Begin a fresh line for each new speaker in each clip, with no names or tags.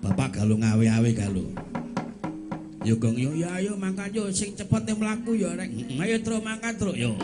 Bapak Galuh ngawe-awe Galuh. Yo gong yo ya ayo mangkat yo sing cepet mlaku yo rek. Ayo truk mangkat truk yo.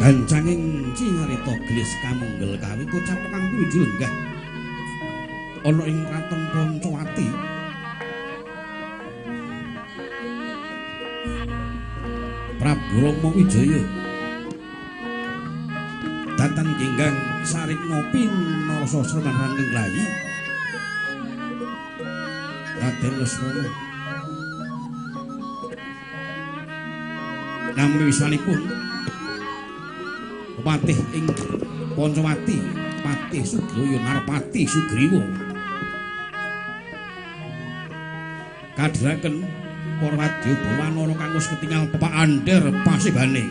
Gancanging cinarita gelis kamunggel kawi kocap kang pinuju lenggah ana ing kraton Pancawati. Prabu Rama Wijaya datan ginggang sarikna pinarasa sreman Rangking Raden Lesmana. Nampi wisanipun patih ing Pancawati, Patih Sugriwa Narpati Sugriwa. Kadhiraken para wadya Wanara kang wis ketingal pepak andher pasibane.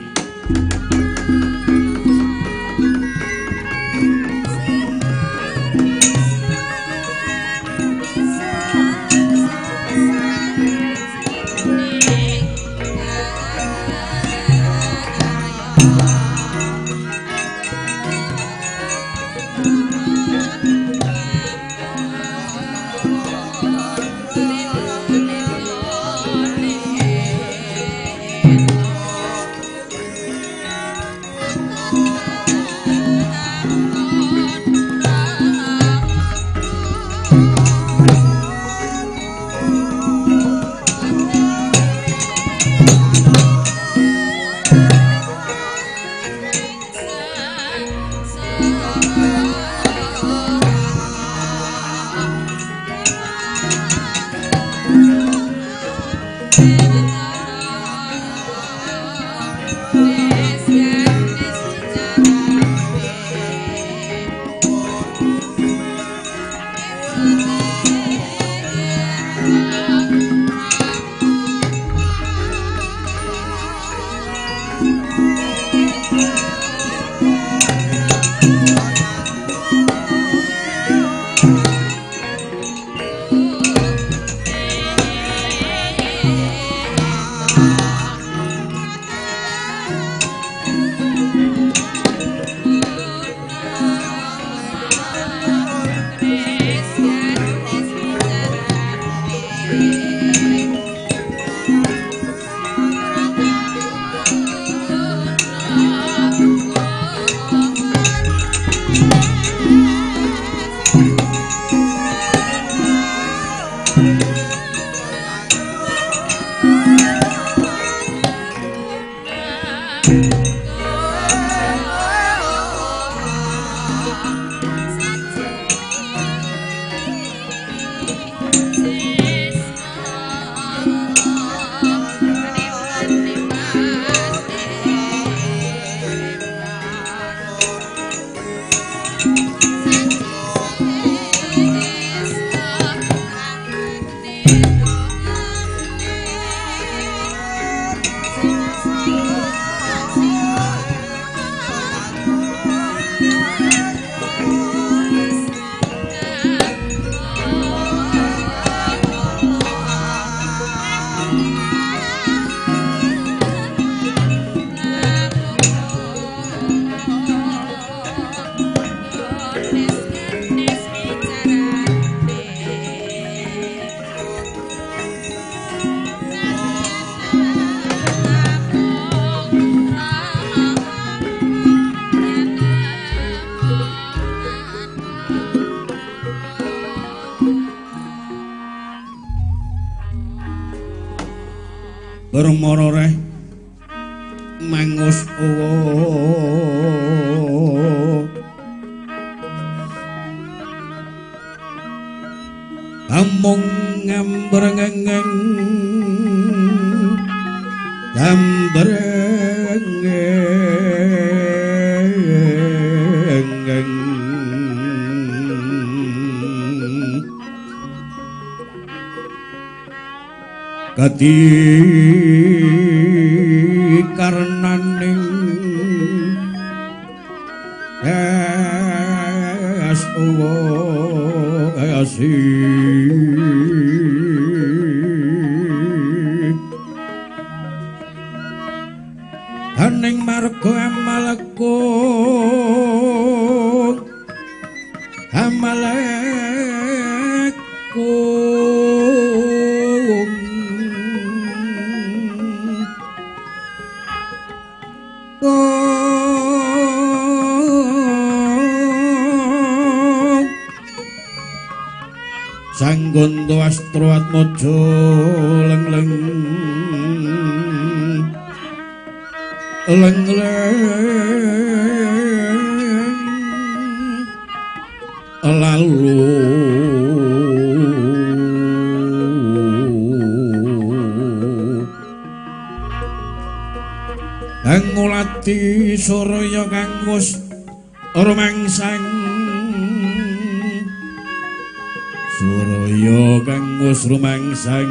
Permara reh mangus amung ngambrengeng ambrengeng gati karnaning es uwa asi aning marga amalku amalku Sanggondo Astro Atmojo leng leng leng leng lalu ngulati surya kang wis rumangsang surya kang wis rumangsang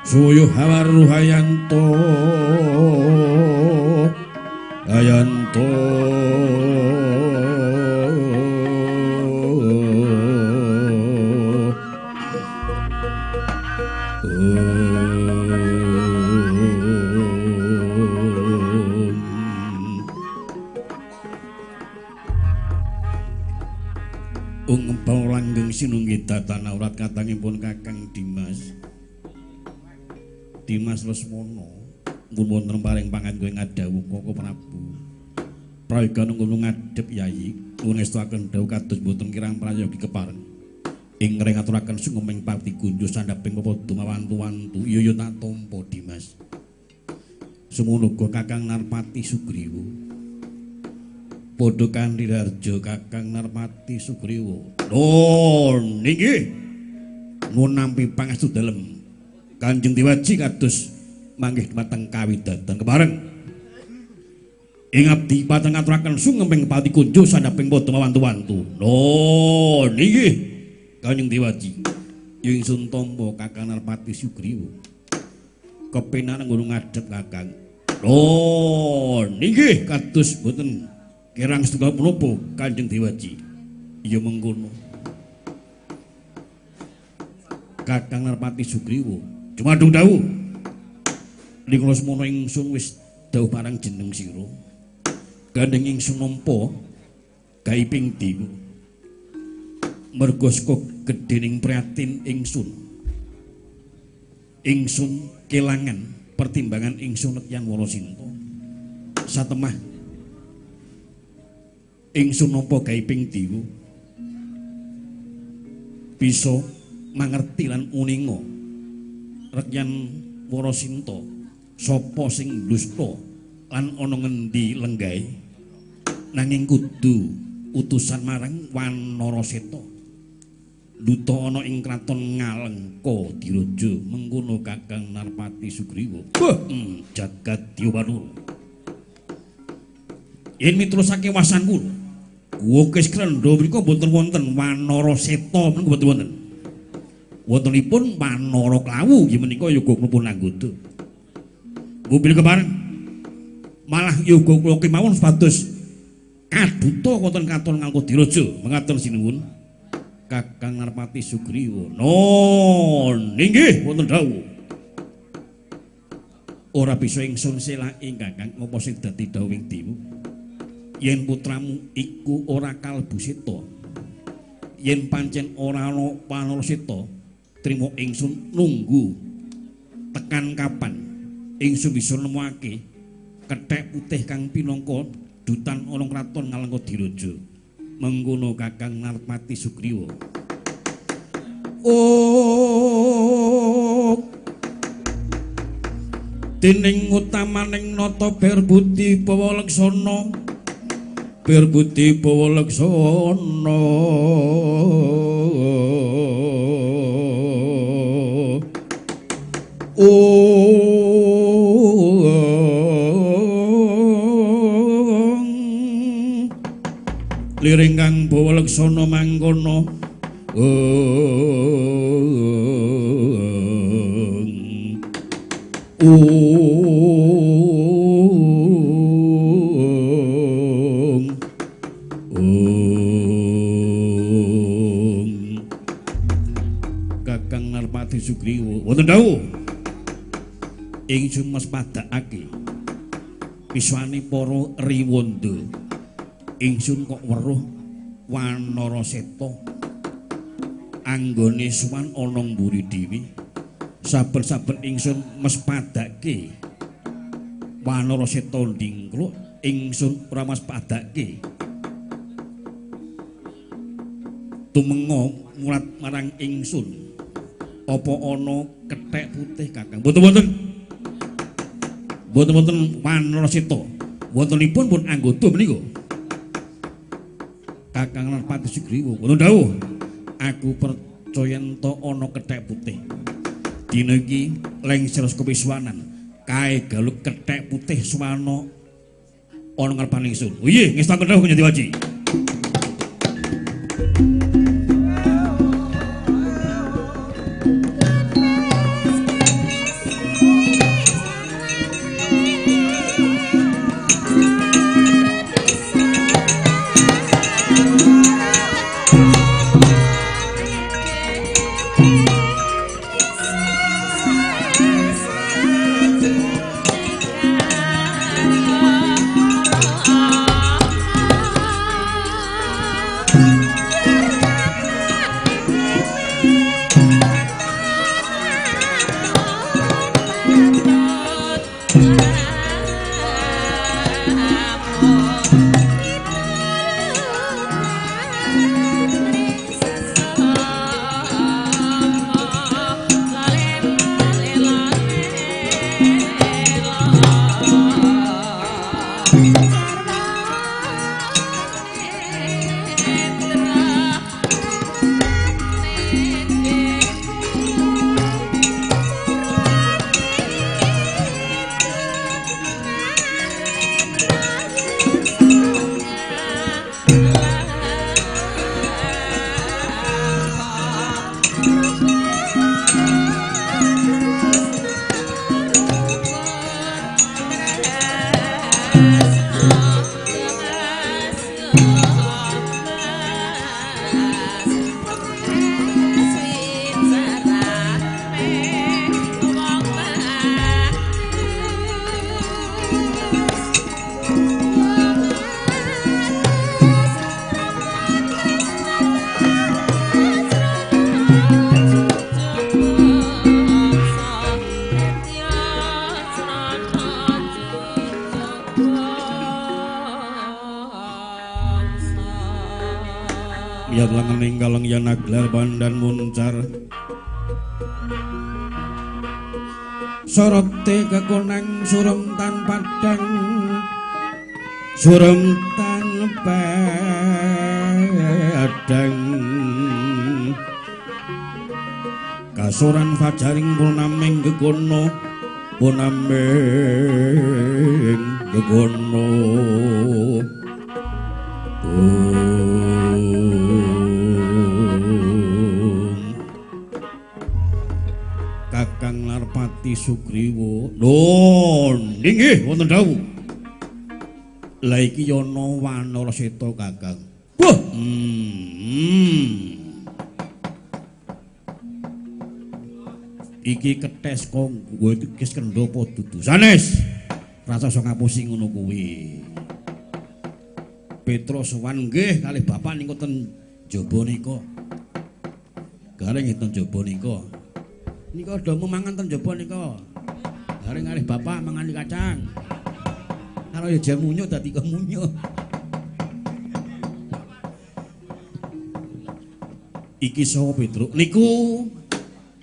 suyu hawaru hayanto hayanto sinunggih datan aurat katangipun Kakang Dimas Dimas Lesmana pun wonten paring panganggo ngadhawuh Koko Prabu prayoga nunggu ngadhep Yayi ngestuaken dawuh kados boten kirang prayogi kepareng ing ring ngaturaken sungkem pati kunjo sandhaping pepadha mawantu-wantu iya ya tak tampa Dimas semono uga Kakang Narpati Sugriwa padha kanthi harja Kakang Narpati Sugriwa. Nun inggih nuwun nampi pangestu dalem Kanjeng Dewaji kados manggih dumateng kawidadan kepareng. Ing abdi pateng ngaturaken sungkem pati kunjo sandhaping padha mawantu-wantu. Nun inggih Kanjeng Dewaji. Ya ingsun tampa Kakang Narpati Sugriwa. Kepenak nggon ngadhep Kakang. Nun inggih kados boten kirang setunggal menapa Kanjeng Dewaji. Ya mengkono. Kakang Narpati Sugriwa jumadung dawuh. Ning semono ingsun wis dawuh marang jeneng sira. Gandeng ingsun nampa gaiping dewa. Merga saka gedhening prihatin ingsun. Ingsun kelangan pertimbangan ingsun Nekyan Warasinta. Satemah ingsun nampa gaiping dewa bisa mangerti lan uninga Rekyan Warasinta sapa sing dusta lan ana ngendi lenggahe nanging kudu utusan marang Wanara Seta duta ana ing kraton Ngalengka Diraja mengkono Kakang Narpati Sugriwa. Jagat Dewa Batara yen miturusake wasan kula Wukis Krendha mriku mboten wonten Wanara Seta menika mboten wonten. Wontenipun Wanara Klawu inggih menika yoga kula anggota. Mobil kepareng malah yoga kula kemawon supados kaduta wonten katon Ngalengka Diraja mengatur sinuwun Kakang Narpati Sugriwa. Nun inggih wonten dawuh. Ora bisa ingsun selaki Kakang apa sing dadi dawuhing dewa. Yen putramu iku ora kalbu seta, yen pancen ora ana Wanara Seta, trimo ingsun nunggu tekan kapan ingsun bisa nemuake kethek putih kang pinangka Dutan ana kraton Ngalengka Diraja. Mengkono Kakang Narpati Sugriwa. Oh, dening utamaning nata berbudi bawa laksana, berbudi bawa laksana. Liring kang bawa laksana mangkono. Kakang Narpati Sugriwa wonten dawuh ingsun mespadakake piswane para riwanda. Ingsun kok weruh Wanara Seta anggone sowan ana mburi dhewe. Saben-saben ingsun mespadake Wanara Seta ndingkluk, ingsun ora mespadake tumenga mulat marang ingsun. Apa ana kethek putih Kakang? Mboten-mboten. Mboten-mboten Wanara Seta. Wontenipun pun anggota menika. Kakang Narpati Sugriwa wonten dawuh, aku percaya ento ana kethek putih. Dina iki lengser saka piswanan, kae galuk kethek putih suwana ana ngarepane ingsun. Oh iya, ngestakaken dawuh Kanjeng Waji. Yanaglar pandan muncar sorote kekonang surem tan padang, surem tan padang. Kasuran fajaring punaming gegono, punaming gegono. Kakang Narpati Sugriwa. Lho, inggih wonten dawuh. Lah iki ana Wanara Seta Kakang. Wah. Iki kethes kok nggo iki kendha apa dudu? Sanes. Rasa iso ngapusi ngono kuwi. Petro sowan nggih kalih bapak niku ten jaba nika. Gareng ten jaba nika. Nika do memangan ten jaba nika. Gareng kalih bapak mangani kacang. Karo ya jam munyuk dadi kok munyuk. Iki sapa Petruk? Niku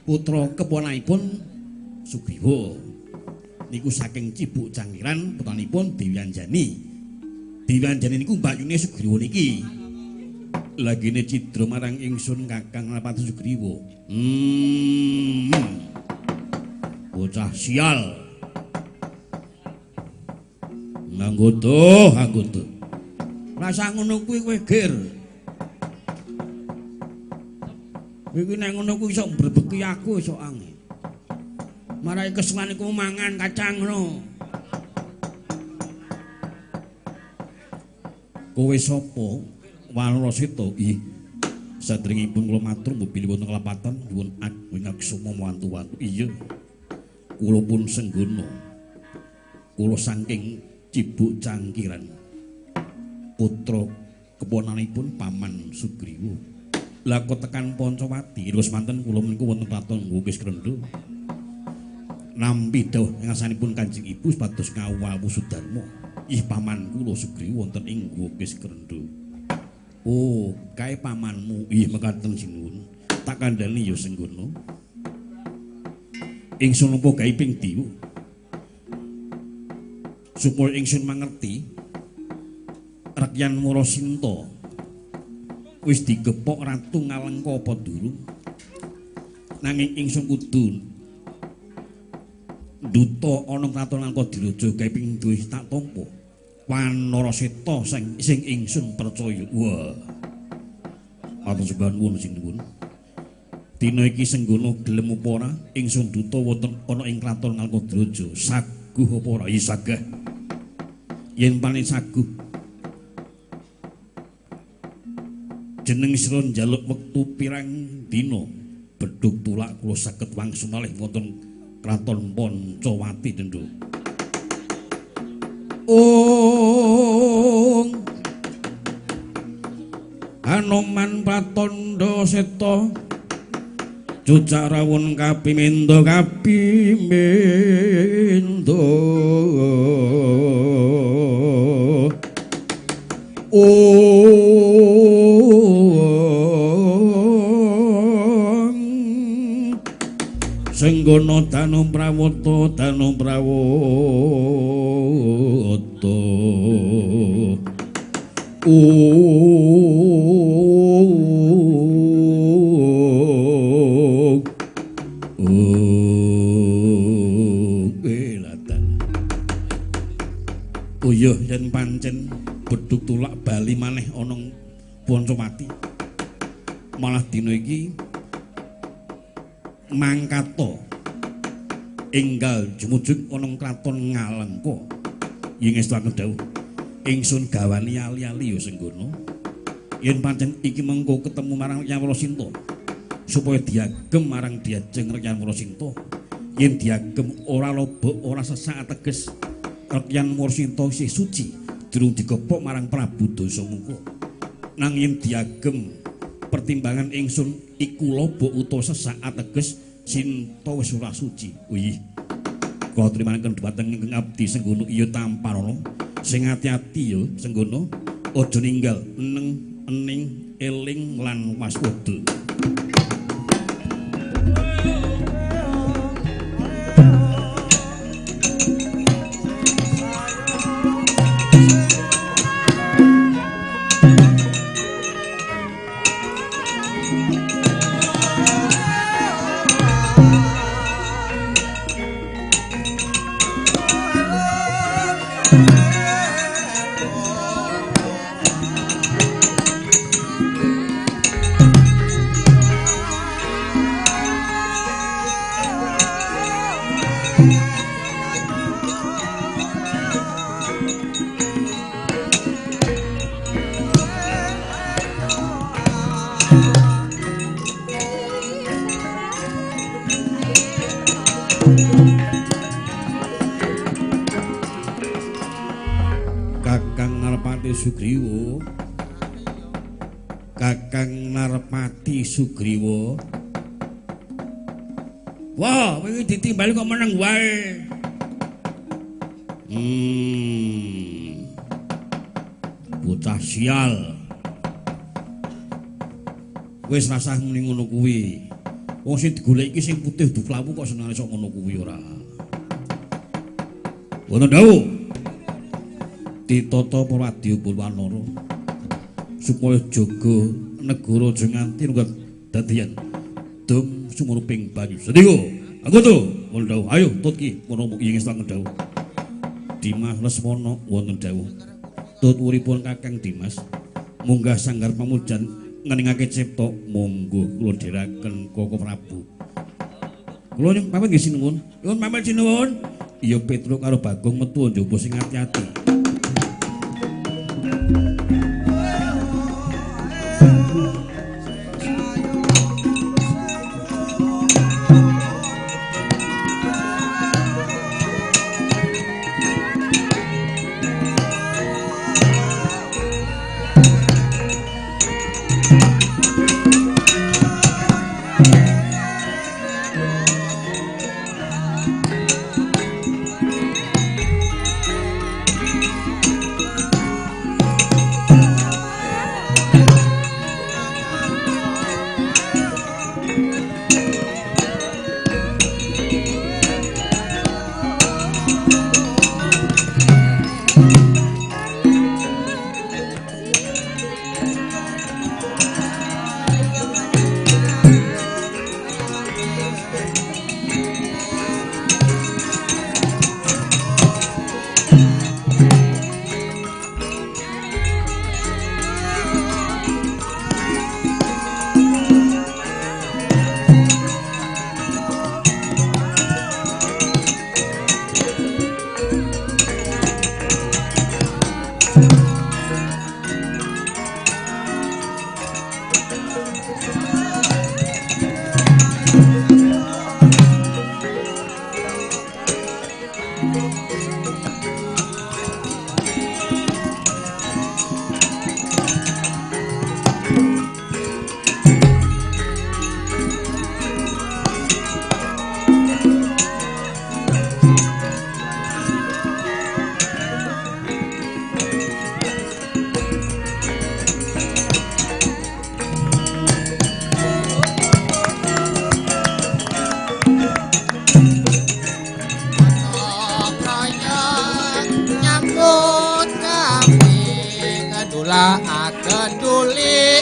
putra keponanipun Sugriwa. Niku saking Cibuk Cangkiran putranipun Dewi Anjani. Dewi Anjani niku mbakyune Sugriwa niki. Lagine cidra marang ingsun Kakang Narpati Sugriwa. Bocah sial. Nganggoto, nganggoto. Rasa ngono kuwi kowe ger. Iki nek ngono kuwi iso mbrebeki aku iso ange. Marai kesuwan iku mangan kacang ngono. Kowe sapa? Wanara Seta. Ih. Sadèrèngipun kula matur mbuh bilih wonten kelepatan nyuwun aksama wantu-wantu. Iya. Kula pun Senggana. Kula saking Cibuk Cangkiran. Putra keponanipun Paman Sugriwa. Lah kok tekan Pancawati, terus manten kula menika wonten kraton Gukis Krendho. Nampi dawuh ngasanipun Kanjeng Ibu supados ngawal Sudarma. Ih paman kula Sugriwa wonten ing Gukis Krendho. Oh, kae pamanmu. Ih mekaten sinuwun. Tak kandhani ya Senggana. Ingsun nampa gawe ping diwu. Supaya ingsun mangerti Rekyan Warasinta wis digepok Ratu Ngalengka apa durung. Nanging ingsun kudu duta ana kraton Ngalengka Diraja gawe ping duwe tak tampa. Wanara Seta sing ingsun percaya. Wah. Matur sembah nuwun sinuwun. Dina iki Senggana gelem apa ora ingsun duta wonten ana ing kraton Ngalengka Diraja. Saguh apa ora? Ya sagah. Yen panen saguh jeneng sira njaluk wektu pirang dina bedhug tulak kula saged wangsul malih wonten kraton Pancawati Dendho. Ong Hanoman Pratandha Seta cucak rawon kapimendha kapimendha. Ong Senggana danu prawata danu prawata. Ong elatan. Oh iya yen pancen bedhug tulak bali maneh ana Pancawati. Malah dina iki mangkata enggal jumujud ana kraton Ngalengka. Yen ngestuaken dawuh ingsun gawani ali-ali ya Senggana. Yen pancen iki mengko ketemu marang Rekyan Warasinta supaya diagem marang diajeng Rekyan Warasinta. Yen diagem ora lobok ora sesak ateges Rekyan Warasinta isih suci durung digepok marang Prabu Dasamuka. Nanging diagem pertimbangan ingsun iku lobok utawa sesak ateges Sinta wis ora suci. Wih. Kula trimanaken dhumateng ingkang abdi Senggana iya tamparana. Sing ati-ati ya Senggana, aja ninggal eneng ening eling lan waspada. Kakang Narpati Sugriwa, Kakang Narpati Sugriwa. Wah, wingi ditimbali kok meneng wae. bocah sial. Wis rasah muni ngono kuwi. Wong sing digoleki iki sing putih duklawu kok senengane sok ngono kuwi ora. Wonten dawuh. Ditata para wadya Wanara supaya jaga negara aja nganti dadian dum sumuruping banyu. Sendika, aku tuh wonten dawuh. Ayo tut ki kono mugi ngestangen dawuh. Dimas Lesmana wonten dawuh. Tut uripun Kakang Dimas munggah sanggar pamujan ngeningake cipta monggo kula dherekaken Koko Prabu. Kula nyuwun pamit nggih sinuwun. Nyuwun pamit sinuwun. Iya Petruk karo Bagong metu njaba sing ati-ati.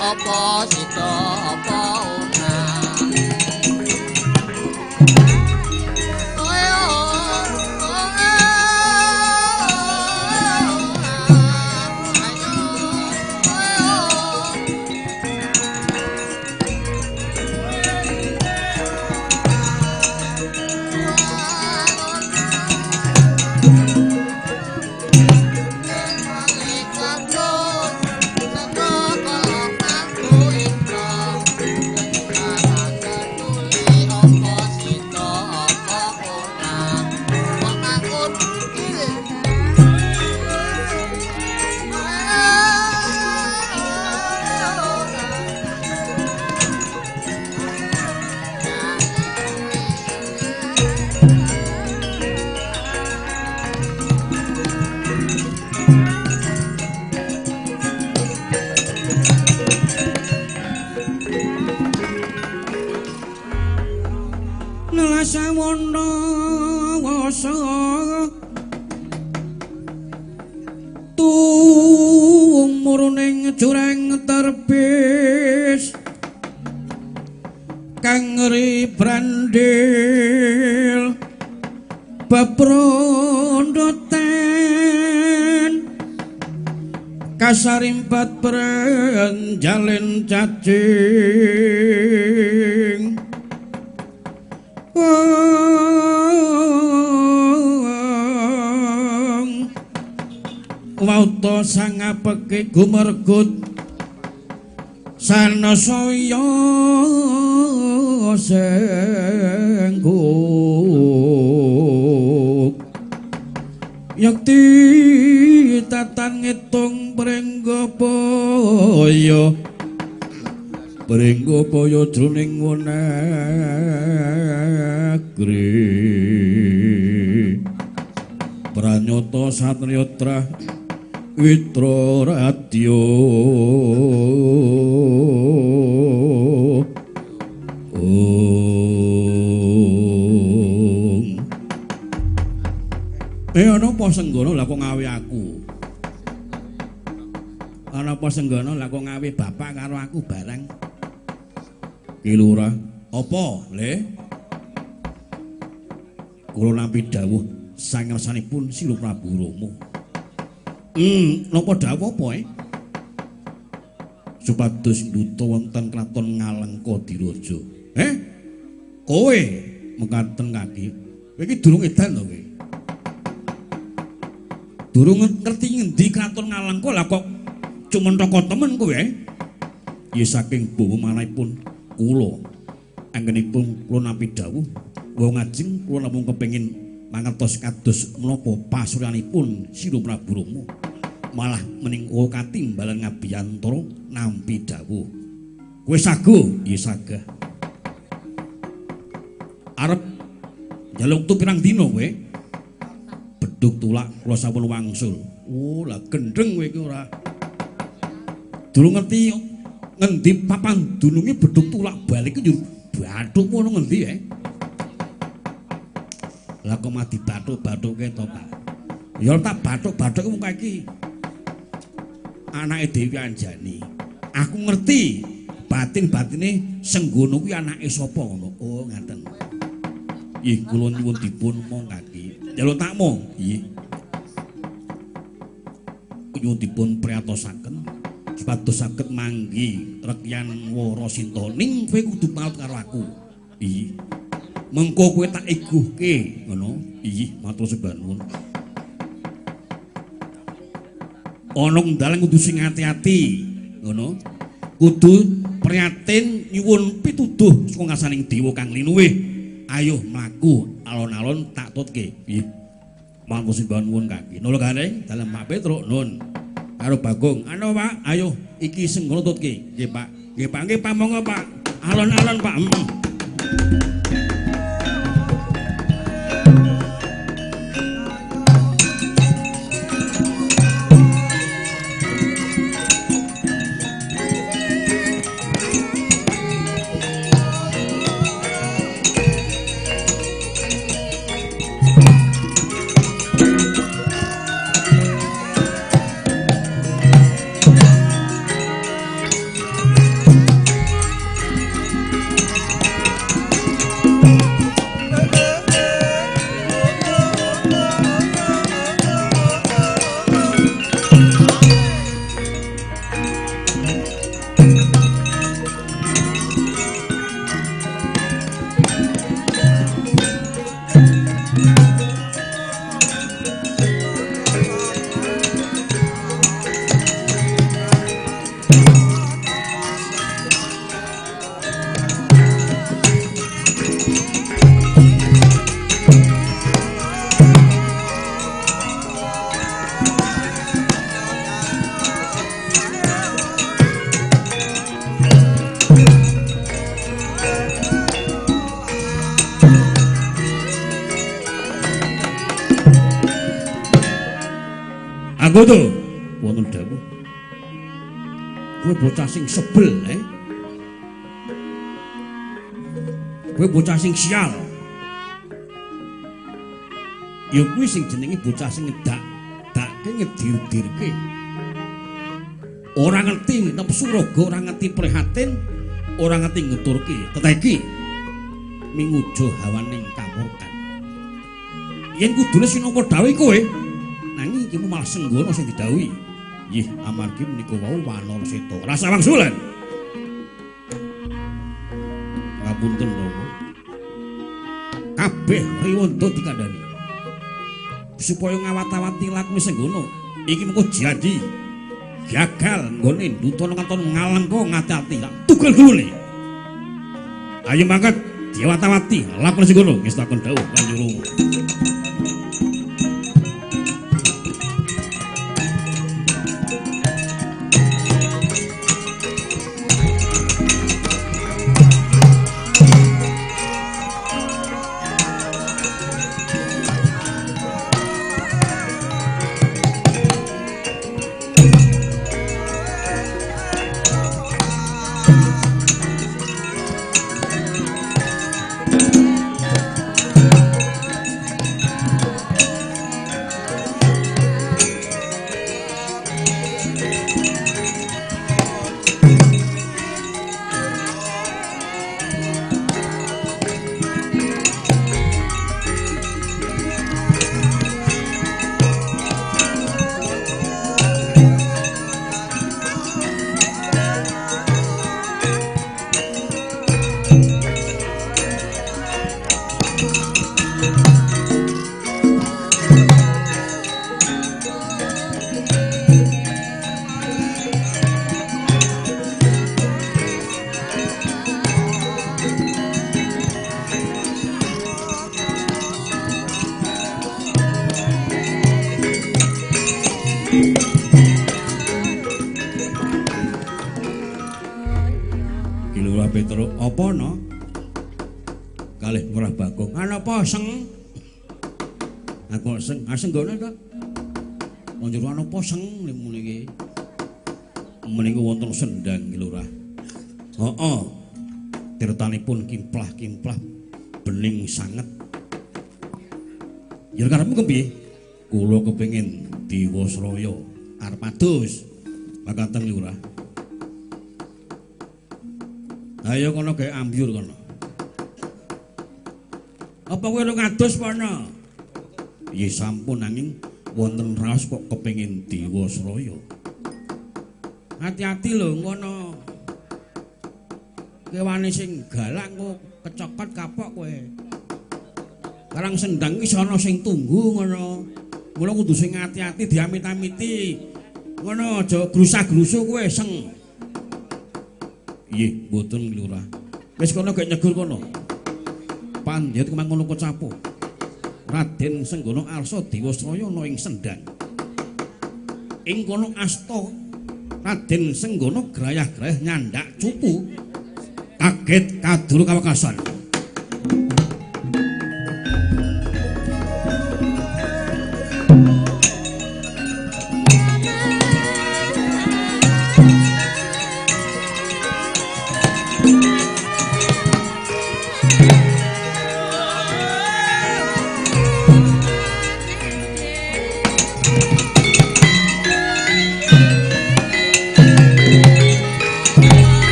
Apa sida apa ora.
Jurang terbis kang ribrandil bebrondotan kasarimpat perenjalin cacing wauta sangapeke gumergut sanasaya sengguk yekti tatan ngitung pringgabaya pringgabaya jroning wanagri pranyata satriya trah Witra Radya. Ana apa Senggana lah kok ngawe aku? Ana apa Senggana lah kok ngawe bapak karo aku barang? Ki Lurah, apa, Le? Kula nampi dawuh sangersanipun Sila Prabu Rama. Napa dawuh apa, eh? Supados nduta wonten kraton Ngalengka Diraja. Eh? Kowe mekaten kaki. Kowe iki durung edan to kowe? Durung ngerti ngendi kraton Ngalengka lah kok cumentaka temen kowe, eh? Ya saking bawa manahipun kula. Anggenipun kula nampi dawuh wong ajeng kula namung kepengin mangertos kados menapa pasuryanipun Sila Prabu Rama. Malah mening katimbalan ngabiyantara nampi dawuh. Kowe sago? Ya sagah. Arep njaluk wektu pirang dina kowe? Beduk tulak kula sampun wangsul. Oh, lah gendeng kowe iki ora. Durung ngerti ngendi papan dununge beduk tulak balik iki njur bathuk ngono ngendi, eh? Lah kok mah dibathuk-bathukke to, Pak? Ya tak bathuk-bathuke wong kae iki anake Dewi Anjani. Aku ngerti batin-batine Senggono kuwi anake sapa ngono. Oh, ngaten. Ih, kula nyuwun dipun mongkaki. Njaluk tak mong. Nggih. Nyuwun dipun priyatosaken supados saged manggi rekyan Warasinta. Ning kowe kudu manut karo aku. Nggih. Mengko kowe tak iguhke ngono. Nggih, matur sembah nuwun. Ana dalan kudu sing ati-ati ngono. Kudu prihatin nyuwun pituduh saka ngasaning dewa kang linuwih. Ayo mlaku alon-alon tak tutke. Nggih. Matur sembah nuwun kaki. Nolo gareng dalem Pak Petruk nun. Karo Bagong. Ano Pak, ayo iki Senggono tutke. Nggih Pak. Nggih Pak, nggih Pak monggo Pak. Alon-alon Pak. Anggota wonten dawuh. Kowe bocah sing sebel, eh? Kowe bocah sing sial. Ya kuwi sing jenenge bocah sing ngedak-dakke ngedir-dirke. Ora ngerti nepsu raga, ora ngerti prihatin, ora ngerti ngeturke. Teteki mingujo hawaning kamurkan. Yen kudune sinangka dawuh kowe, nanging iki malah Senggono sing didhawuhi. Nggih, amargi menika wau Wanara Seta. Rasa wangsulan. Ngapunten Rama. Kabeh riwanda dikandhani. Supaya ngawat-awati lakune Senggono, iki mengko jadi gagal nggone ndutana katon Ngalengka ngati-ati tak tugel gulune. Ayo mangkat diwatawati lakune Senggono ngestaken dawuh Kanjeng Rama. Ki Lurah Petruk, apa no? Kalih Lurah Bagong. Ana apa seng? Aku seng, aseng gono to. Njero ana apa seng muni iki? Menika wonten sendang Ki Lurah. Heeh. Tirtanipun kimplah-kimplah bening sanget. Ya karepmu kepiye? Kula kepengin Dewasraya arep adus. Makaten Lurah. Ayo kono gawe ambyur kono. Apa kowe ora ngadus pono? Nggih sampun nanging wonten raos kok kepengin Dewasraya. Hati-hati lho ngono. Kewane sing galak kok kecokot kapok kowe. Karang sendang iki ana sing tunggu ngono. Mula kudu sing ati-ati diamit-amiti. Ngono aja grusah-grusu kowe seng. Nggih, mboten Lurah. Wis kono gek nyegur kono. Pandhit kemang ngono kecapo. Raden Senggono arsa Dewasraya ana ing sendang. Ing kono asta Raden Senggono grayah-grayah nyandak cupu. Kaget kaduru kawekasan.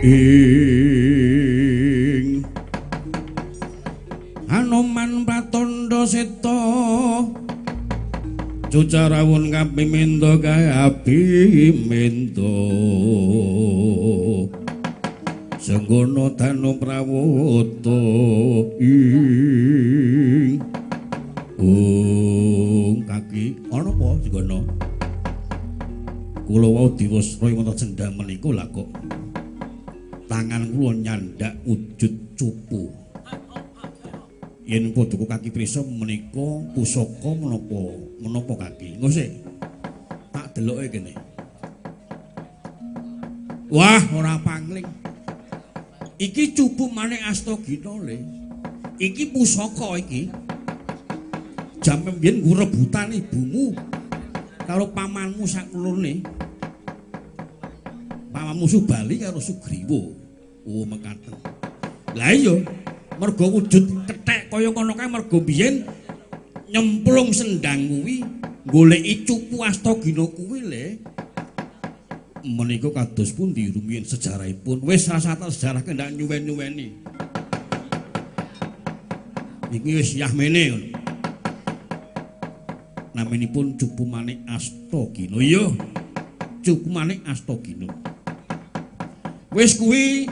Ing Hanuman Pratandha Seta cucarawun kapimendo kaabimendo Senggono danu prawata ing ung kaki ana apa Senggono? Kula wau Dewasraya wonten sendang menika lah kok tangan kula nyandak wujud cupu. Yen padha kaki prisa menika pusaka menapa menapa kaki. Engko sik tak deloke kene. Wah, ora pangling. Iki cupu manik Astagina le. Iki pusaka iki. Jam mbiyen nggo rebutan ibumu karo pamanmu saklurune. Pamanmu Subali karo Sugriwa. Oh, mekaten. Lah iya, mergo wujud kethek kaya ngono kae mergo biyen nyemplung sendang kuwi goleki cupu Astagina kuwi le. Menika kados pundi rumiyin sejarahipun? Wis rasah tak sejarah kendak nyuwen-nyuweni. Iki wis yahmene ngono. Naminipun Cupu Manik Astagina. Iya. Cupu Manik Astagina. Wis kuwi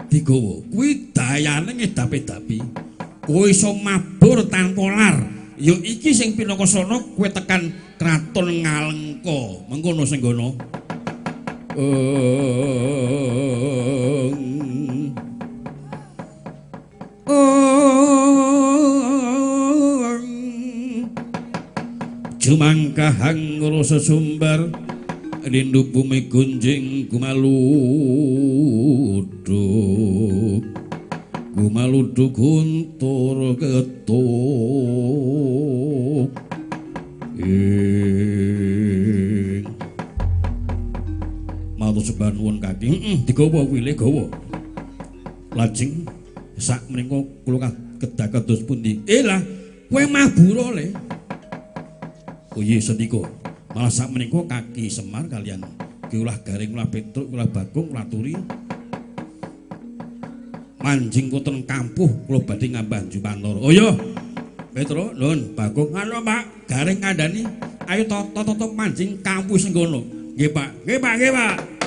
digawa. Kuwi dayane ngedapi-dapi. Kowe iso mabur tanpa lar. Ya iki sing pinakasana kowe tekan kraton Ngalengka. Mengkono Senggono. Jumangkahang rasa sumber rindu bumi gunjing gumaluduk gumaluduk guntur ketuk ing matur sembah nuwun kaki. Heeh, digawa kuwi le gawa. Lajeng sak menika kula kedah kados pundi? Lah, kowe mabura le. Oh iya sendika. Malah sak menika kaki Semar kalian Ki Ulah Garing, Ulah Petruk, Ulah Bagong, Ulah Turi manjing wonten kampuh kula badhe ngambah Jumantara. Oh iya. Petruk, nun, Bagong, anu Pak, Garing kandhani, ayo toto manjing kampuh Senggono. Nggih, Pak. Nggih, Pak, nggih, Pak.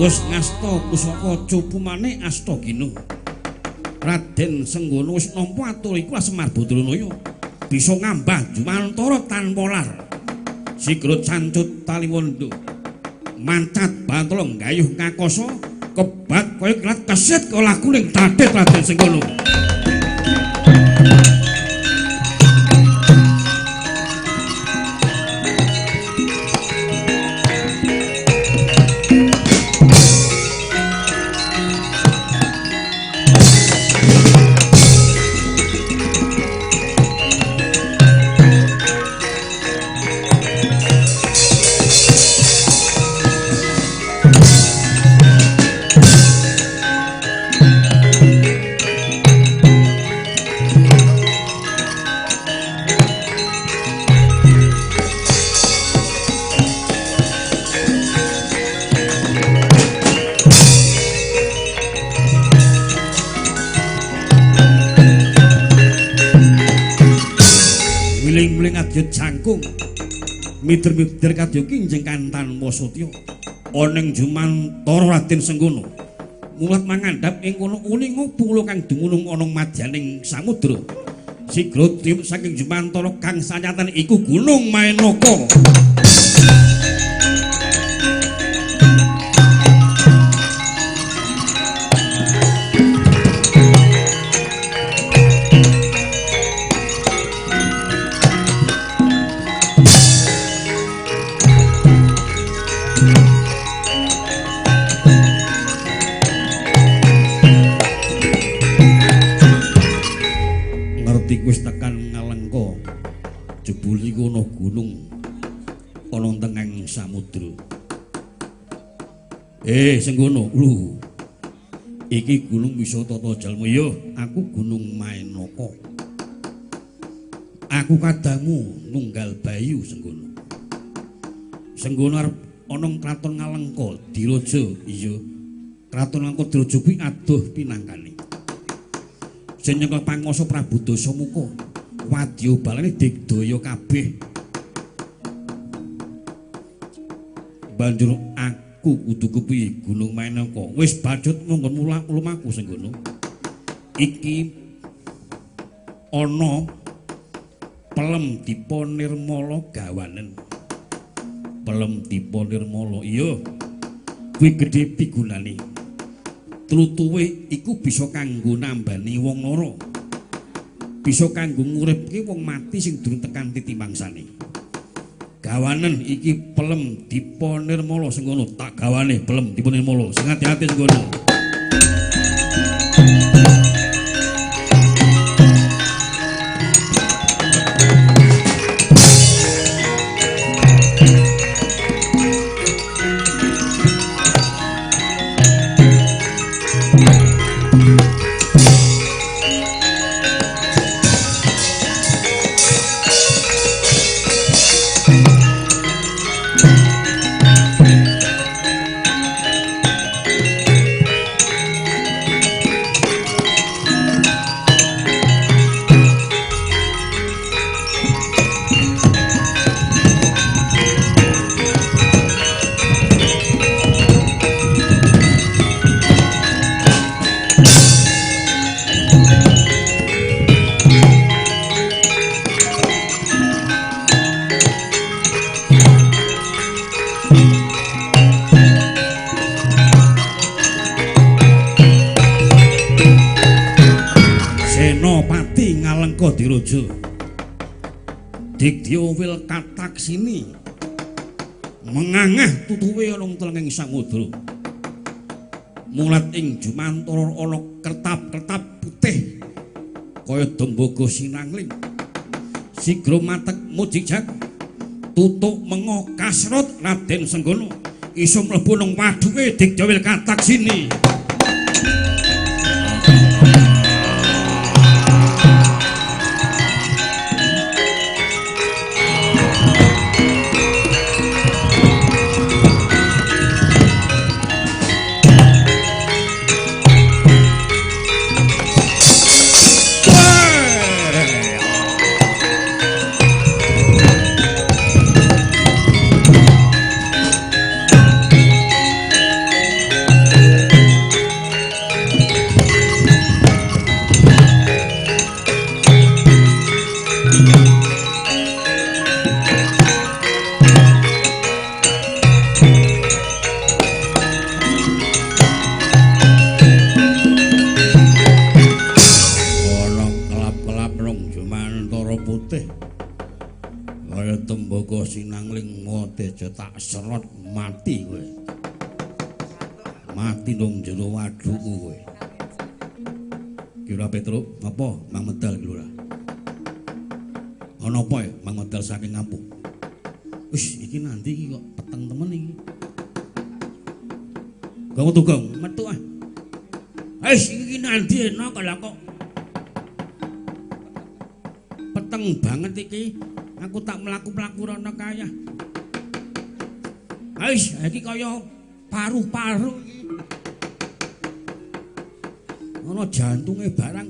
Wis ngasta pusaka cupumane Astagina. Raden Senggono wis nampa atur iku Semar Badranaya bisa ngambah jumantara tanpa lar. Sigra cancut taliwondo. Mancat bantala nggayuh ngakasa kebat kaya kilat kesit laku ning tathit Raden Senggono. Jangkung mider-mider kadya kinjeng kantan wasatya ana ing jumantara Raden Senggono mulat mangandhap ing kono uninga pulo kang dumunung ana madyaning samudra. Sigra tiup saking jumantara kang sanyatan iku Gunung Maenaka. Wis tekan Ngalengka, jebul iku ana gunung ana tengahing samudra. Senggono, lho. Iki gunung bisa tata jalma. Ya, aku Gunung Maenaka. Aku kadamu nunggal bayu Senggono. Senggono arep ana kraton Ngalengka Diraja. Iya. Kraton Ngalengka Diraja kuwi adoh pinangkane. Sing nyekel panguwasa Prabu Dasamuka, wadya balane digdaya kabeh. Banjur aku kudu kepiye Gunung Maenaka? Wis bacut monggo lumaku Senggono. Iki ana pelem Dipa Nirmala gawanen. Pelem Dipa Nirmala, iya. Kuwi gedhe pigunane. Tlutuwe iku bisa kanggo nambani wong lara. Bisa kanggo nguripke wong mati sing durung tekan titi mangsane. Gawanen iki pelem Dipa Nirmala Senggono, tak gawane pelem Dipa Nirmala. Sing ati-ati Senggono. Diraja Digdya wil kataksini mengangah tutuwe ana telenging samudra. Mulat ing jumantara ana kertap-kertap putih kaya dembaga sinangling. Sigra matek mujijat tutuk menga kasrot Raden Senggono iso mlebu nang waduke Digdya wil kataksini. Kaya tembaga sinangling Mateja tak serot mati kowe. Mati nang jero wadukku kowe. Ki Lurah Petruk, apa Mang Medal ki Lurah? Ana apa ya Mang Medal saking kampung? Wis iki nanti iki kok peteng temen iki. Gong metu gong, metu ah. Wis iki nanti enak lah kok. Peteng banget iki. Aku tak mlaku-mlaku rono kaya. Wis iki kaya paru-paru iki. Ana jantunge barang.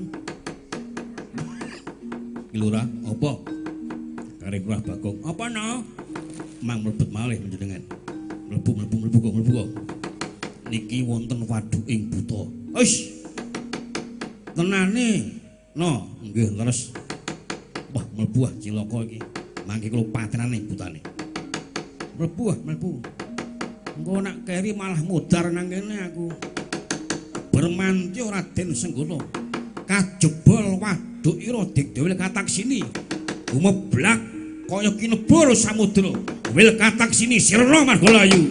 Ki Lurah, apa? Kare Lurah Bagong, apa no? Mang mlebet malih panjenengan. Mlebu mlebu mlebu kok mlebu kok. Niki wonten waduk ing buta. Wis. Tenane. No, nggih leres. Wah, mlebu ah cilaka iki. Mangke kula patenane butane. Mlebu ah, mlebu. Engko nak keri malah modar nang kene aku. Bermantya Raden Senggana kajebol waduk ira digdaya kataksini gumeblak kaya kinebur samudra wil kataksini sirna margalayu.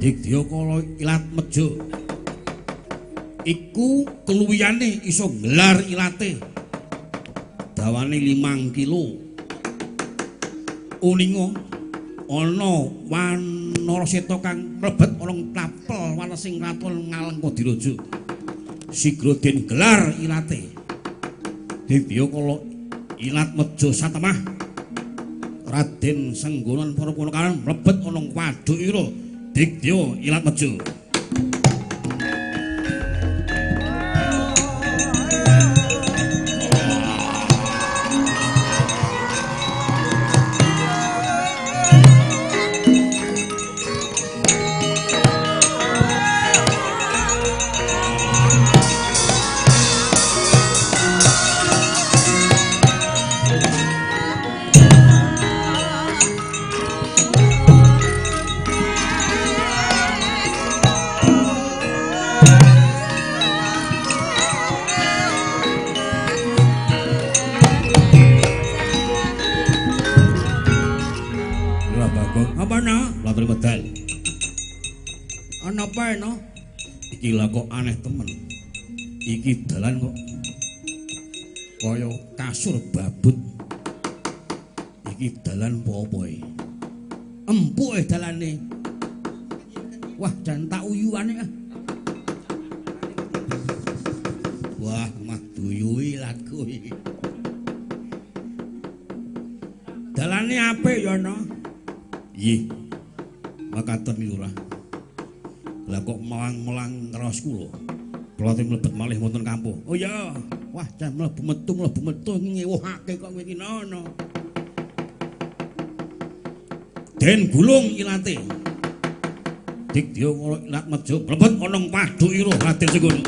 Digdaya ilat mejo iku keluwihane iso nggelar ilate dawane 5 kilo. Uninga ana wanara seta kang mlebet ana tapel wanesing kraton Ngalengka Diraja. Sigra den gelar ilate. Digdaya kala ilat mejo satemah Raden Senggana para punakawan mlebet ana waduk ira. Digdaya ilat mejo. Iki lha kok aneh temen. Iki dalan kok kaya kasur babut. Iki dalan apa iki? Empuk dalane. Wah, jan tak uyuane ah. Wah, mah duyuhi ilatku iki. Dalane apik ya, no? Nggih. Makaten Lurah. Lah kok melang-melang ngeros kula. Kula te mlebet malih wonten kampung. Oh iya. Wah, jan mlebu metu ngewuhake kok kowe iki nono. Den gulung ilate. Digdaya kala ilat mejo mlebet ana waduk ira Raden Senggana.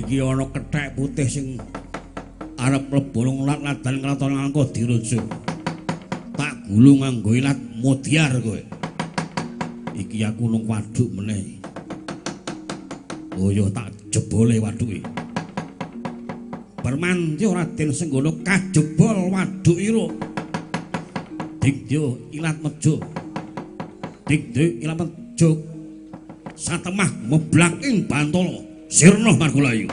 Iki ana kethek putih sing arep mlebu nang laladan kraton Alkodiraja. Tak gulung nganggo ilat modiar kowe. Iki aku nang waduk meneh. Oh ya tak jebole waduke. Permantya Raden Senggono kajebol waduk ira. Dikdyo ilat mejo. Dikdyo ilat mejo. Satemah meblak ing bantala sirna margulayu.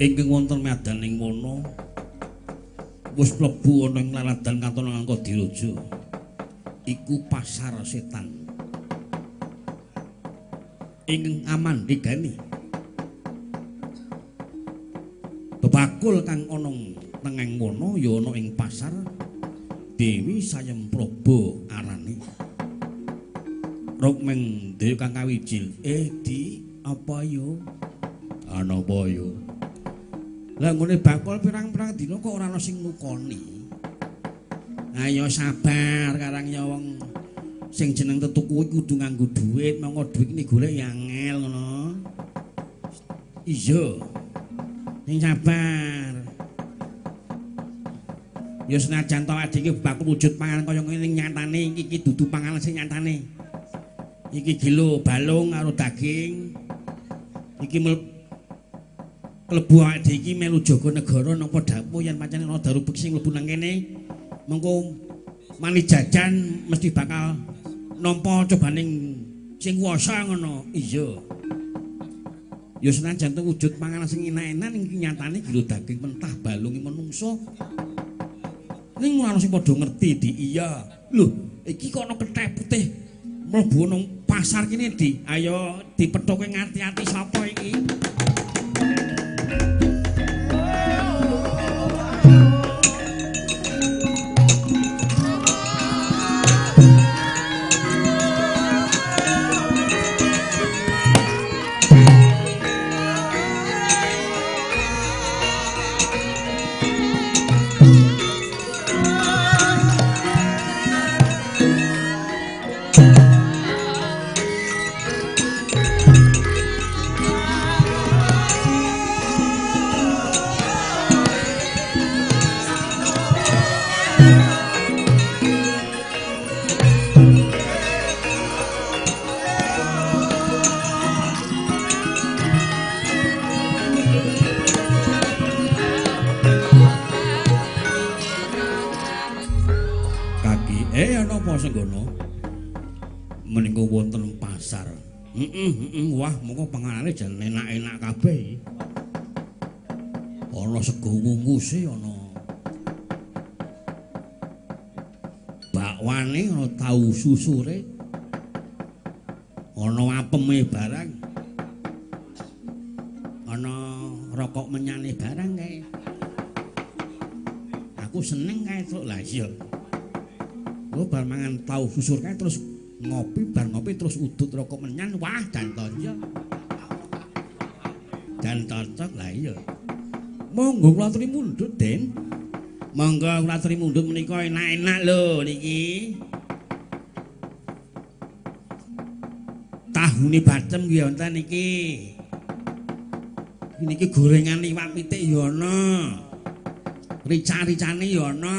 Ingkang wonten madaning wana wis mlebu ana ing laladan katon Alkodiraja. Iku pasar setan. Ingkang amandhegani bebakul kang ana tengeng wana ya ana ing pasar Dewi Sayempraba arane. Rukmeng Dewi kang kawijil, "Di, apa yo?" "Ana apa yo?" Lah nggone bakul pirang-pirang dina kok ora ana sing nukoni. Ayo sabar, karang ya wong sing jeneng tetuku kuwi kudu nganggo dhuwit, mongko dhuwit iki golek ya angel ngono. Iya. Sing sabar. Ya senajan to awake iki bakul wujud panganan kaya ngene ning nyatane iki dudu panganan sing nyatane. Iki gilo balung karo daging. Iki klebu awake iki melu jaga negara napa dapur yen pancen ana daru beksi mlebu nang kene mengko mani jajan mesti bakal nampa cobaning sing kuwasa ngono. Iya. Ya senajan to wujud panganan sing enak-enak ning nyatane gilo daging mentah balunge menungso. Ning ora ana sing padha ngerti di iya. Lho, iki kok ana kethek putih mlebu nang pasar kene di. Ayo dipethoke ngati-ati sapa iki? Senggono menika wonten pasar. Heeh, wah mongko panganane jan enak-enak kabeh. Ana sego wungkuse, ana bakwane, ana tahu susure, ana apeme barang, ana rokok menyane barang kae. Aku seneng kae truk. Lah iya. Gua bar mangan tahu susur kae terus ngopi, bar ngopi terus udut rokok menyan, wah dan tonjo. Dan cocok lah iya. Monggo kula aturi mundhut, Den. Monggo kula aturi mundhut menika enak-enak lho niki. Tahune bacem nggih wonten niki. Niki gorengan iwak pitik ya ana. Rica-ricane ya ana.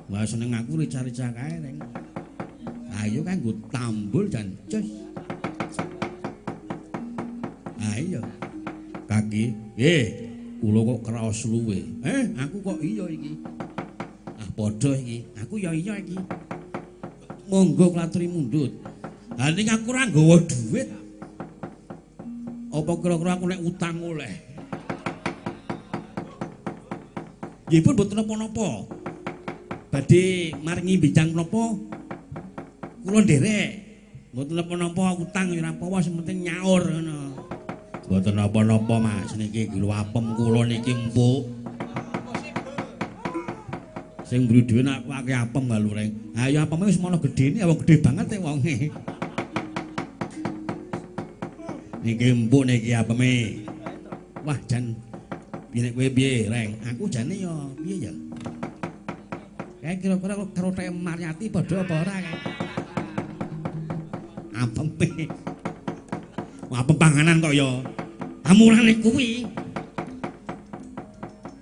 Wah seneng aku rica-rica kae, Reng. Ayo kanggo tambul dan cus. Ayo. Kaki, kula kok kraos luwe. Aku kok iya iki. Ah padha iki. Aku ya iya iki. Monggo kula aturi mundhut. Ha ning aku ora nggawa dhuwit. Apa kira-kira aku nek utang oleh? Nggih pun mboten napa-napa. Badhe maringi bincang menapa kula nderek. Mboten napa-napa utang ora apa-apa sing penting nyaur ngono. Mboten napa-napa Mas, niki lho apem kula niki empuk. Sing mburi dhewe nek akeh apem lho Reng. Ha ya apeme wis mono gedene, wong gedhe banget e wonge. Niki empuk niki apeme. Wah jan piye nek kowe piye Reng? Aku jane ya piye ya? Kae kira-kira karo teke Maryati padha apa ora kae? Apeme. Apem panganan kok ya. Amurane kuwi.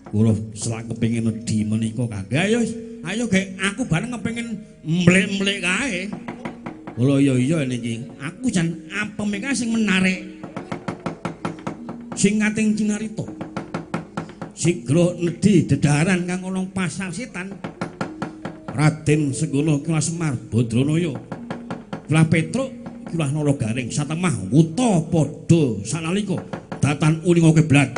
Kula selak kepengin nedhi menika kangge. Ayo, ayo gek aku bareng kepengin mlek-mlek kae. Kula iya iya niki. Aku jan apeme kae sing menarik. Sing ngating cinarita. Sigra nedhi dedaran kang ana pasar setan. Raden Senggana Kila Semar Badranaya. Kula Petruk Kila Nala Garing satemah wuta padha sanalika datan uninga kiblat.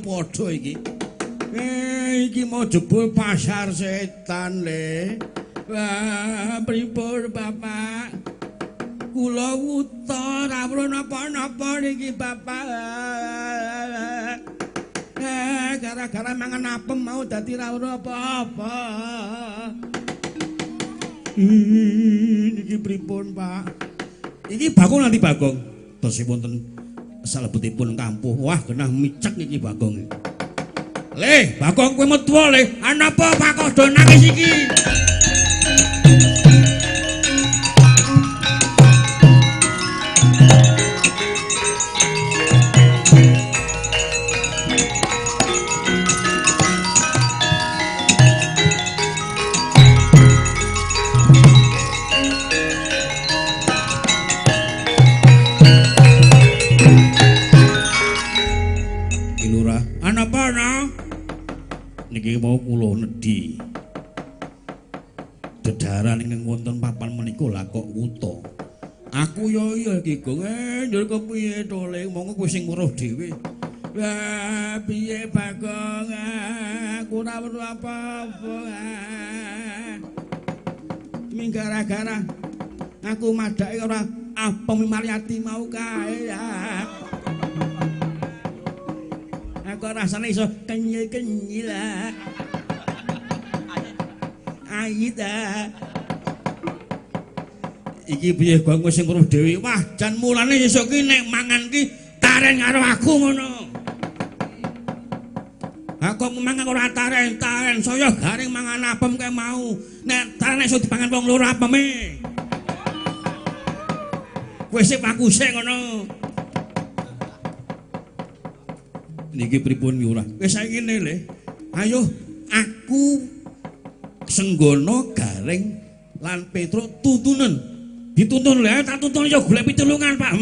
Padha iki. Iki mau jebul pasar setan le. Wah, pripun Bapak? Kula wuta ora perlu napa-napa niki Bapak. Gara-gara mangan apem mau dadi ra ora apa-apa. Niki pripun, Pak? Iki Bagong nanti Bagong. Tesih wonten salebetipun kampuh. Wah, genah micek iki Bagong. Le, Bagong kowe metu le. Ana apa Pak kok do nangis iki? Niki mau kula nedhi dedaran ingkang wonten papan menika lah kok wuta. Aku ya iya iki Gong. Njur kepiye to Le? Monggo kowe sing weruh dhewe. Lah piye Bagong, aku ora weruh apa-apa. Ming gara-gara aku madhake ora apem Maryati mau kae ya. Aku rasane iso kenyil-kenyil lah. Aida. Iki piye Gong sing weruh dhewe? Wah, jan mulane sesuk ki nek mangan ki taren karo aku ngono. Aku mangan ora taren, taren saya garing mangan apem kae mau. Nek taren iso dipangan wong loro apeme. Wis sik aku sik ngono. Niki pripun ki ora? Wis saiki ngene le. Ayo aku Senggono Gareng lan Petruk tuntunen. Dituntun lho, tak tuntun ya golek pitulungan, Pak.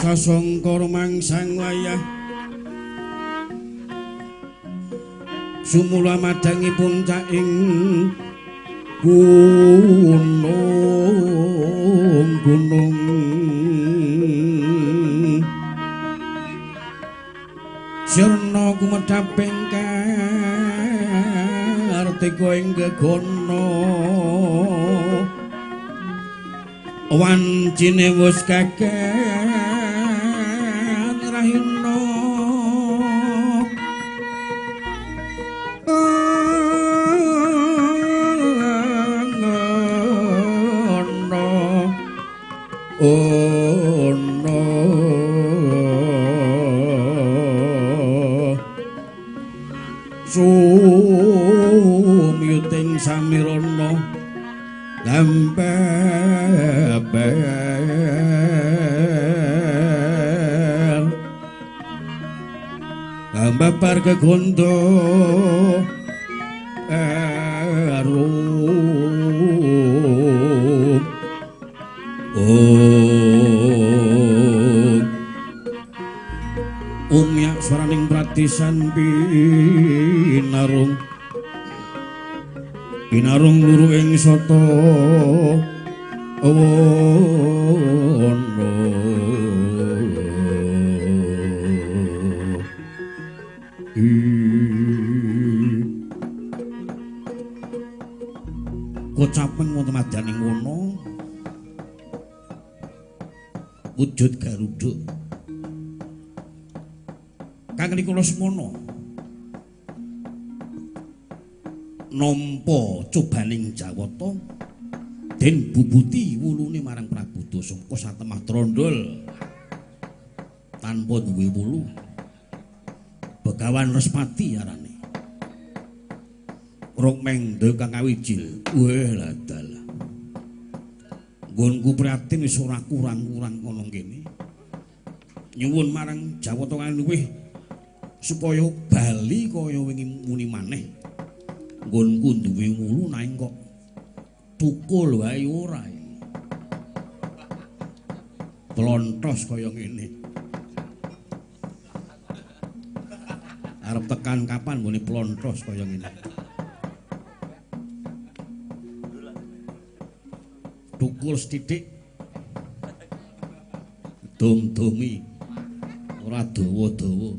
Sasangka rumangsang wayah sumula madangi puncaking gunung gunung sirna kumedhaping kartika ing gegana wancine wus kaget rahina ana sumyuting samirana lampeper lampeper kegondo arum umyak swaraning pratisan pinarung pinarung luru ing sata wana. Kocapeng wonten madyaning wana wujud Garuda kang niku Lesmana nampa cobaning Jawata den bubuti wulune marang Prabu Dasangka satemah trondol tanpa duwe wulu. Begawan Respati arane. Rukmengda kang kawijil. Weh ladalah. Nggonku prihatin wis ora kurang-kurang kono kene. Nyuwun marang Jawata kang luwih supaya bali kaya wingi muni maneh. Nggonku duwe wulu nanging kok tukul wae ora. Plontos kaya ngene. Arep tekan kapan nggone plontos kaya ngene. Tukul sithik. Dum-dumi. Ora dawa-dawa.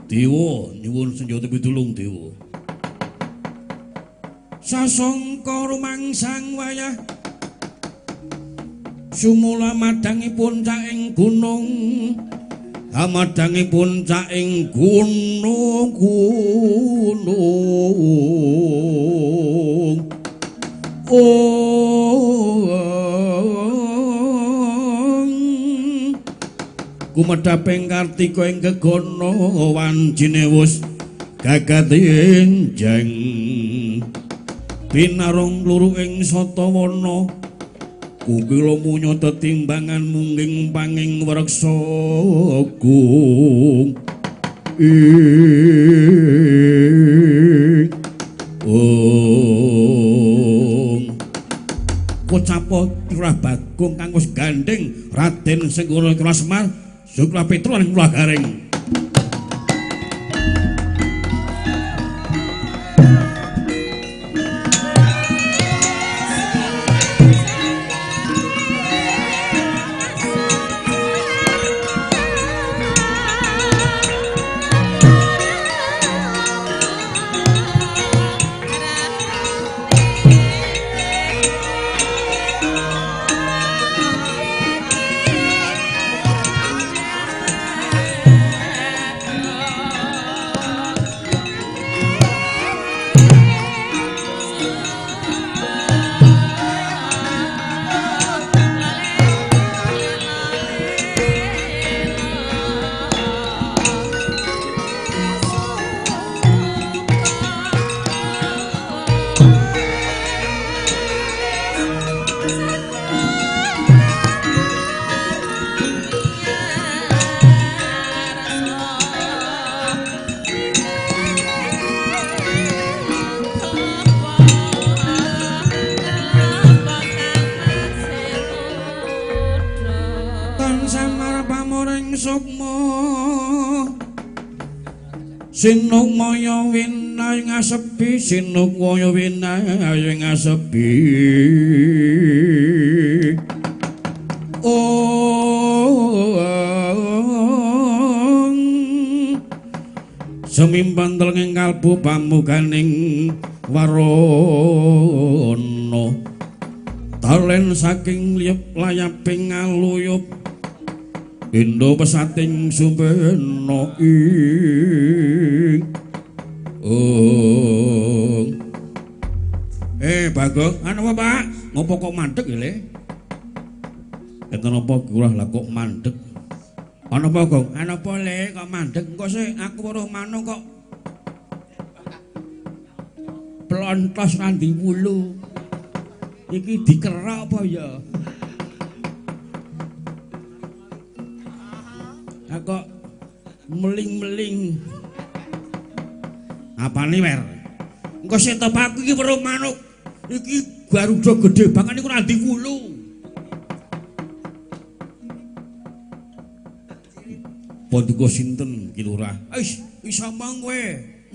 Dewa nyuwun senjata pitulung dewa. Sasongko rumangsang wayah sumula madangi puncak ing gunung, madangi puncak ing gunung gunung. Oh, kumedhaping kartika ing gegana wancine wus gagat enjeng pinarung luru ing satawana kukila munya tetimbangan mungging panging wreksa gung. Ong kocapa Lurah Bagong kang wis gandeng Raden Senggara Kula Semar Sukla Petro lan Kula Gareng. Sinukmaya winay ngasepi, sinukmaya winay ngasepi. Ong sumimpan telenging kalbu pamuganing warana talen saking liyep layaping ngaluyup Indo pesating sumpena ing. Oh. Bagong, anu apa, Pak? Ngopo kok mandek ya, Le? Enten apa kurah lah kok mandek? Ana apa, Gong? Ana apa, Le? Kok mandek? Engko sik aku weruh manuk kok plontos randi wulu. Iki dikerok apa ya? Kok meling-meling. Apane, Wer? Engko sik to, Pak, iki weruh manuk. Iki garuda gedhe banget iku ora ndi wulu. Paduka sinten ki Lurah? Wis, iso mong kowe.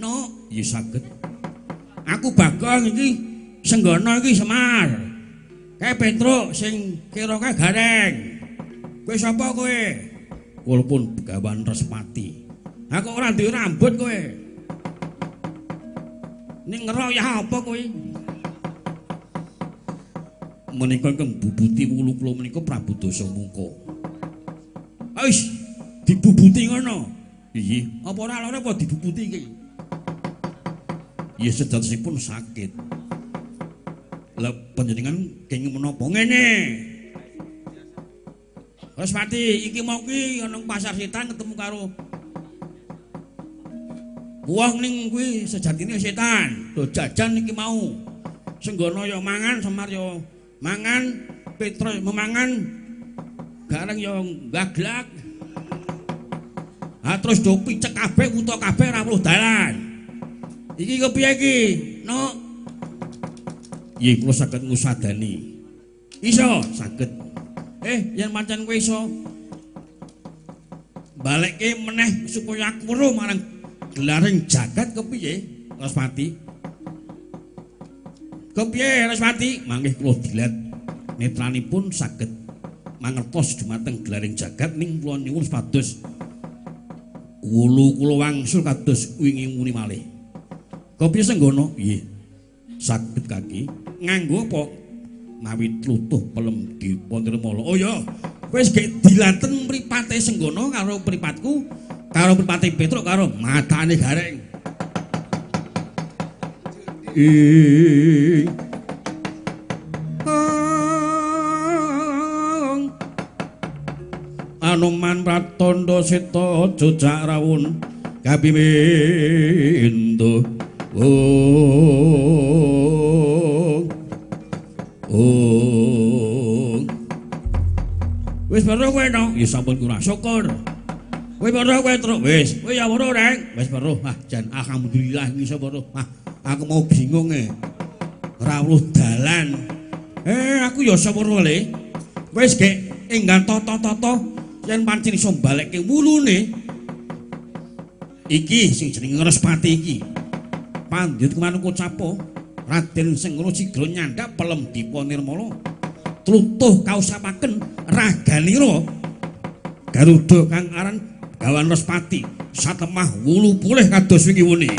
No, ya saged. Aku Bagong iki Senggana iki Semar. Kae Petruk sing kira kae Gareng. Kowe sapa kowe? Kula pun Begawan Respati. Aku ora duwe rambut kowe. Ning ngerok ya apa kowe? Menika ingkang bubuti wulu kula menika Prabu Dasamuka. Wis dibubuti ngono. Iya, apa ora lara apa dibubuti iki? Ya sejatosipun sakit. Lah panjenengan kenging menapa ngene? Respati iki mau ki ana pasar setan ketemu karo wong ning kuwi sejatine setan. Do jajan iki mau. Senggana ya mangan, Semar ya mangan, Petro ya memangan, Gareng ya gaglak. Ha terus do picek kabeh wuta kabeh ora weruh dalan. Iki kepiye iki? No. Nggih kula saged ngusadani. Iso saged. Yen pancen kowe iso Balekke meneh supaya aku weruh marang gelaring jagat kepiye, Respati? Kepiye Respati? Mangke kula dilat netranipun saged mangertos dumateng gelaring jagat ning kula nyuwun supados wulu kula wangsul kados wingi muni malih. Kepiye Senggono? Nggih. Saged kaki nganggo apa? Mawi tlutuh pelem Dipa Nirmala. Oh ya, wis gek dilaten mripate Senggono karo mripatku, karo mripate Petruk karo matane Gareng. Anoman Pratandha Seta jojak rawun kapiwindu. Oh. Wis weruh kowe no? Ya sampun kurang syukur. Kowe weruh kowe Truk? Wis. Kowe ya weruh, Reng? Wis weruh. Ah, jan alhamdulillah iso weruh. Ah, aku mau bingung e. Ora weruh dalan. Aku ya iso weruh le. Wis gek enggal tata-tata yen pancen iso balekke wulune. Iki sing jenenge Respati iki. Pandhit manungsa capo Raden Senggono sigra nyandhak pelem Dipa Nirmala. Tlutuh kausapaken raganira Garuda kang aran Gawan Respati satemah wulu pulih kados wingi wuni.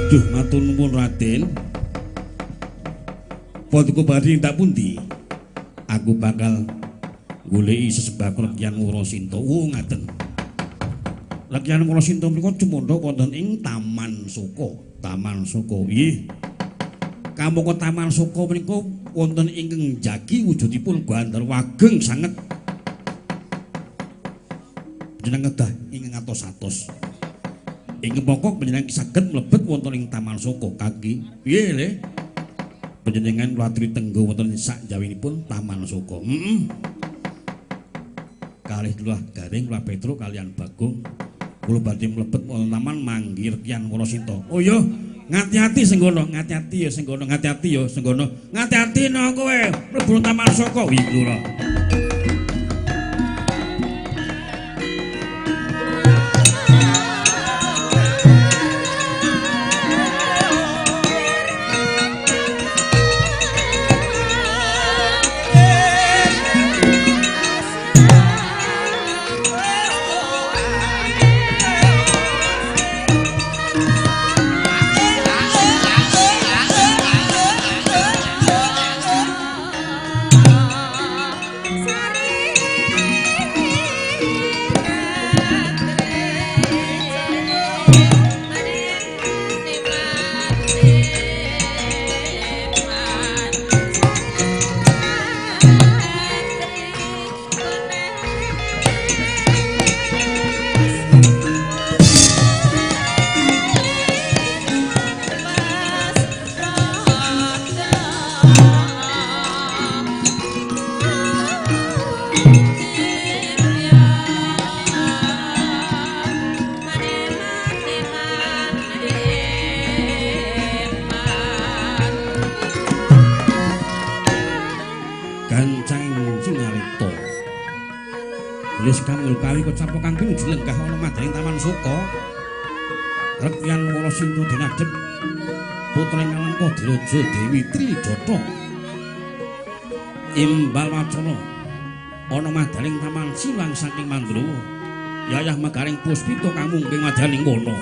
Aduh, matur nuwun Raden. Paduka badhe tak pundi? Aku bakal goleki sesebab Rekyan Warasinta. Oh, ngaten. Rekyan Warasinta menika cumandha wonten ing Taman Soka. Taman Soka. Nggih. Kamangka Taman Soka menika wonten ingkang njagi wujudipun gandharwa ageng sanget. Panjenengan kedah ingkang atos-atos. Ingkang pokok panjenengan saged mlebet wonten ing Taman Soka kaki. Piye le? Panjenengan kula aturi tenggo wonten sak jawinipun Taman Soka. Heeh. Kalih kula Garing, kula Petruk kalian Bagong kula badhe mlebet wonten taman manggih Rekyan Warasinta. Oh iya, ngati-ati Senggono, ngati-ati ya Senggono, ngati-ati ya Senggono. Ngati-ati no kowe mlebu Taman Soka. Wi kula. Wis kang kawi kecapok kang pinuju lenggah ana madyaning Taman Soka. Rekyan Warasinta dinadhep putra ing Alengka Diraja Dewi Trijata. Imbal wacana ana madyaning taman silang saking Mandrawa. Yayah megaring puspita kang mungking madyaning wana.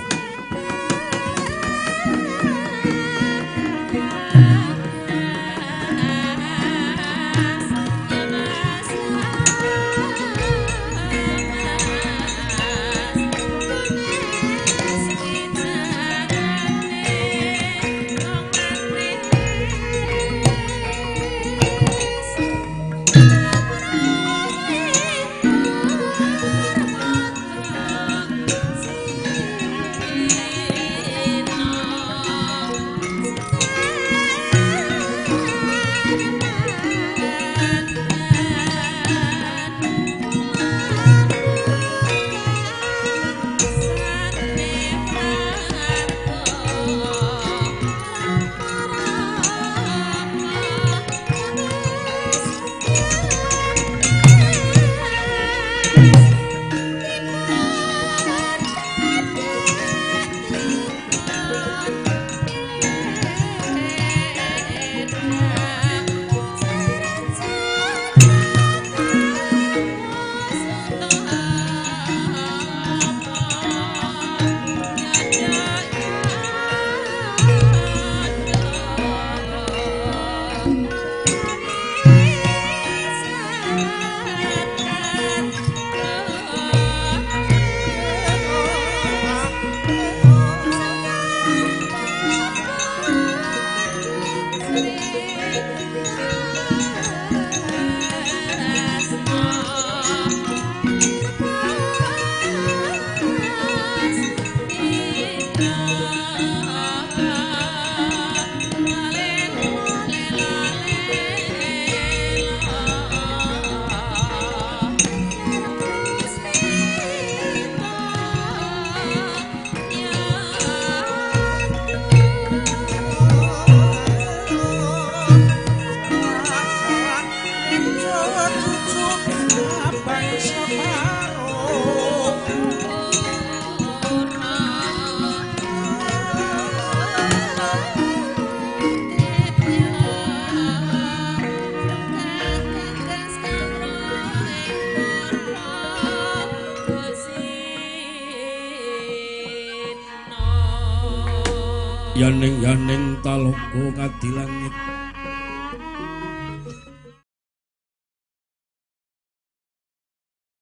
Yaning yaning talaga kadilangit.